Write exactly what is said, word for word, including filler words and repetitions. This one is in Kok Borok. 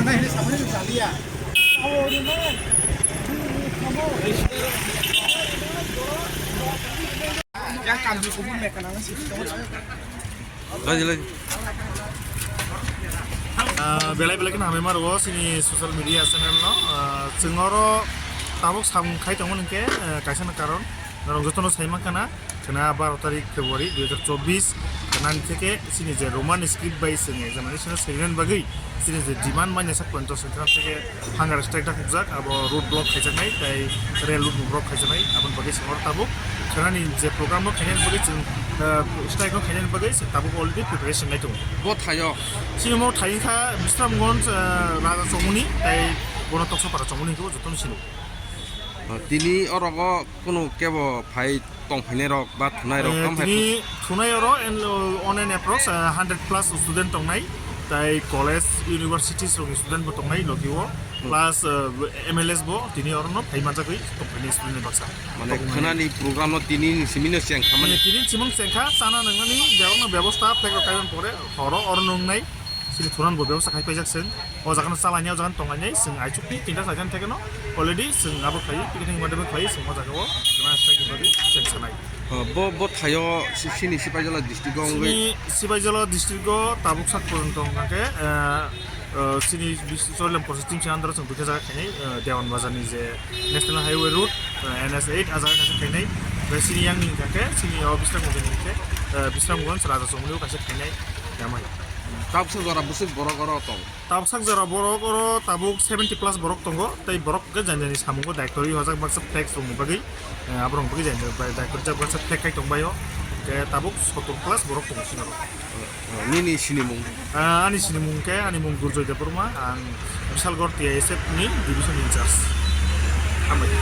Belai belai kheno hambai ma rwo chini social media channel no. Ah, chwng oro tabuk samung khai tongmani hwnkhe, ah, kaisa no karon norok jotono sai mankha na. Khwna baro tarik February dui hajar chobbish, khwnani theke chini je Roman script bai chwng examination saimanani bagwi chini je demand manya sak poito sengkrak theke hunger strike dakhukjak, abo road block khaijaknai, tei rail road block khaijaknai, aboni bagwi chwng oro tabuk khwnani je program no khainani bagwi chwng, eh, strike no khainani bagwi chwng tabuk already preparation nai tongo. Bo thaio? Chini omo thai wngkha Bisramganj, eh, Raja Chongmoni, tei bono Toksopara Chongmoni hwnwi jotono sino. Ah, tini orogo kunu kebo phai tongphainai rok ba thunai rok? Eh, kam hai tini thunai oro en, on an approx, eh, hundred plus student tongnai, tai college, universities rokni student bo tongnai logi o, plus, eh, M L S bo tini orono phai manjagwi tongphainai student ni baksa. Mane khwnani program no tini ni simi no cheng kha mane? Mane tini simung chengkha, chana nwngnani jagokno bebosta flag rok kaiban pore horo oro nungnai. Chini thunan bo bebosta khai paijak chwng. O jaga no chalainai, o jaga no tonglainai, chwng aichuk ni tinta khlaijani theke no already chwng abo khlai, picnic madam khlai, chwng o jaga o khwna strike ni bagwi cheng sanai. O, bo, bo thaio si-, sini Sipaijala district o wngwi? Sini Sipaijala district o tabuk sak porjonto hwnkha khe, eh, eh, sini bis-, Chorilam constituency under o chwng duita jaga khainai, eh, Dewan Bazar ni je National Highway Road, eh, N S eight, a jaga kaisa khainai. Bai sini yang ni hwnkha khe, sini o Bisramganj ni hwnkhe, eh, Bisramganj Raja Chongmoni o kaisa khainai. Yamai. Tabuksa jora bwswk borok oro tong? Tabuksa jora borok oro tabuk seventy plus borok tongo, tei borok hwnkhe jani jani samungo daitwrwi hojak baksa flag rwngni bagwi, eh, aborok bagwi jani jani bai daitwrwi jak baksa flag khai tongbaio, hwnkhe tabuk sottor plus borok tongo sini oro. Eh, nini sinimung? Eh, ani sinimung khe, ani mung Durjoy Debbarma, ang Bishalgarh T I S F ni division in charge. Hambai.